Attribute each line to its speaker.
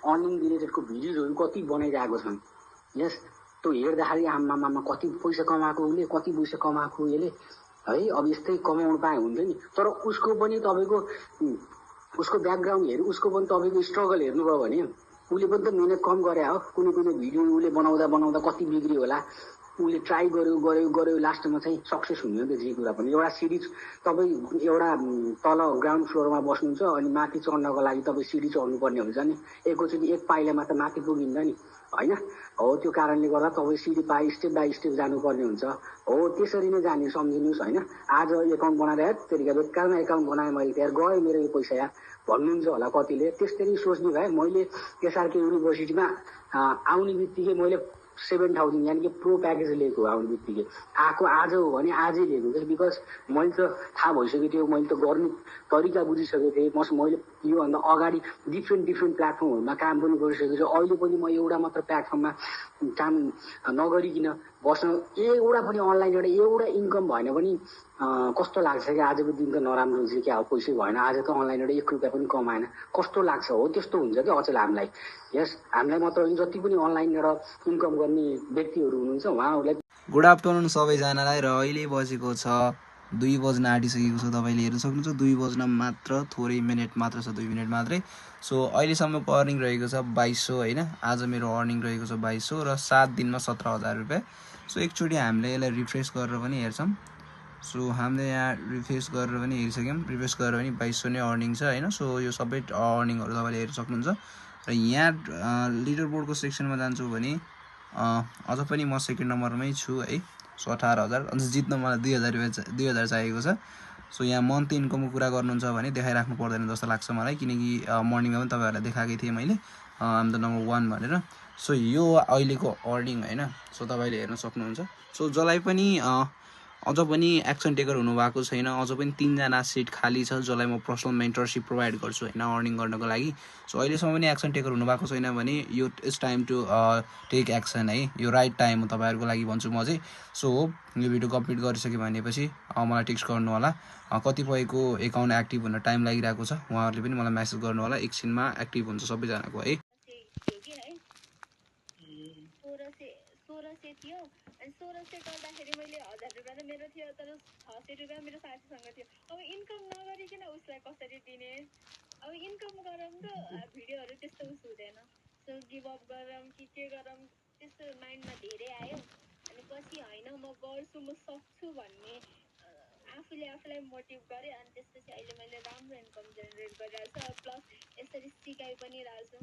Speaker 1: Earning रिलेटेडको भिडियोजहरू कति बनाइरहेको छन्। यस त्यो हेर्दाखेरि आमामा कति पैसा कमाएको उसले, कति पैसा कमाएको यसले है। अब यस्तै कमाउनु पाए हुन्थ्यो नि। तर उसको पनि तपाईँको उसको ब्याकग्राउन्ड हेर्नु, उसको पनि तपाईँको स्ट्रगल हेर्नुभयो भने उसले पनि त मिहिनेत कम गरे हो। कुनै भिडियो उसले बनाउँदा कति बिग्रियो होला। उसले ट्राई गर्यो लास्टमा चाहिँ सक्सेस हुने हो त्यो जे कुरा पनि। एउटा सिडी तपाईँ एउटा तल ग्राउन्ड फ्लोरमा बस्नुहुन्छ अनि माथि चढ्नको लागि तपाईँ सिडी चढ्नुपर्ने हुन्छ नि। एकैचोटि एक पाइलामा त माथि पुगिन्छ नि होइन। हो त्यो कारणले गर्दा तपाईँ सिडी स्टेप बाई स्टेप जानुपर्ने हुन्छ। हो त्यसरी नै जाने सम्झिनुहोस् होइन। आज एकाउन्ट बनाएर त्यसरी बेकारमा एकाउन्ट बनाएँ मैले, यार गयो मेरो यो पैसा यार भन्नुहुन्छ होला कतिले। त्यस्तै सोच्ने भए मैले एसआरके युनिभर्सिटीमा आउने बित्तिकै मैले 7,000 यानि कि प्रो प्याकेज लिएको आउने बित्तिकै आएको आज हो भने आजै लिएको क्या। बिकज मैले त थाहा भइसकेको थियो, मैले त गर्ने तरिका बुझिसकेको थिएँ। मैले योभन्दा अगाडि डिफ्रेन्ट प्लेटफर्महरूमा काम पनि गरिसकेको छु। अहिले पनि म एउटा मात्र प्लेटफर्ममा काम नगरिकन बस्न एउटा पनि अनलाइनबाट एउटा इन्कम भएन पनि कस्तो लाग्छ कि आजको दिन त नराम्रो हुन्छ क्या, पैसै भएन आज त अनलाइनबाट 1 रुपियाँ पनि कमाएन कस्तो लाग्छ। हो त्यस्तो हुन्छ क्या अचेल हामीलाई। यस हामीलाई मात्र जति पनि अनलाइनबाट इन्कम गर्ने व्यक्तिहरू हुनुहुन्छ उहाँहरूलाई
Speaker 2: गुड आफ्टरनुन सबैजनालाई। र अहिले बजेको छ 2 बज्न आँटिसकेको छ। तपाईँले हेर्न सक्नुहुन्छ 2 बज्न मात्र थोरै मिनट मात्र छ, 2 मिनट मात्रै। सो अहिलेसम्मको अर्निङ रहेको छ 2200 होइन। आज मेरो अर्निङ रहेको छ 2200 र 7 दिनमा 17,000 रुपियाँ। सो एकचोटि हामीले यसलाई रिफ्रेस गरेर पनि हेर्छौँ। सो हामीले यहाँ रिफ्रेस गरेर पनि हेरिसक्यौँ। रिफ्रेस गरेर पनि 2200 नै अर्निङ छ होइन। सो यो सबै अर्निङहरू तपाईँले हेर्न सक्नुहुन्छ। र यहाँ लिडर बोर्डको सेक्सनमा जान्छु भने अझ पनि म सेकेन्ड नम्बरमै छु है। सो 18,000 अझ जित्न मलाई 2,000 चाहिएको छ। सो यहाँ मन्थली इन्कमको कुरा गर्नुहुन्छ भने देखाइराख्नु पर्दैन जस्तो लाग्छ मलाई, किनकि मर्निङमा पनि तपाईँहरूलाई देखाएकै थिएँ मैले आम द नम्बर 1 भनेर। सो यो अहिलेको अर्निङ होइन। सो तपाईँले हेर्न सक्नुहुन्छ। सो जसलाई पनि अझ पनि एक्सन टेकर हुनुभएको छैन, अझ पनि 3 जना सिट खाली छ जसलाई म पर्सनल मेन्टरसिप प्रोभाइड गर्छु होइन अर्निङ गर्नको लागि। सो अहिलेसम्म पनि एक्सन टेकर हुनुभएको छैन भने यो it's time to take action है। यो राइट टाइम हो तपाईँहरूको लागि भन्छु म चाहिँ। सो यो भिडियो कम्प्लिट गरिसक्यो भनेपछि मलाई टेक्स्ट गर्नु होला। कतिपयको एकाउन्ट एक्टिभ हुन टाइम लागिरहेको छ, उहाँहरूले पनि मलाई मेसेज गर्नु होला। एकछिनमा एक्टिभ हुन्छ सबैजनाको है।
Speaker 3: 1600 थियो अनि 1600 गर्दाखेरि मैले 1000 रुपियाँ त मेरो थियो, तर 600 रुपियाँ मेरो साथीसँग थियो। अब इन्कम नगरिकन उसलाई कसरी दिने? अब इन्कम गरौँ त भिडियोहरू त्यस्तो उस हुँदैन। सो गिभ अप गरौँ कि के गरौँ त्यस्तो माइन्डमा धेरै आयो। अनि पछि होइन म गर्छु म सक्छु भन्ने आफूलाई मोटिभ गरेँ। अनि त्यसपछि अहिले मैले राम्रो इन्कम जेनेरेट गरिरहेको छु। प्लस यसरी सिकाइ पनि रहेछु।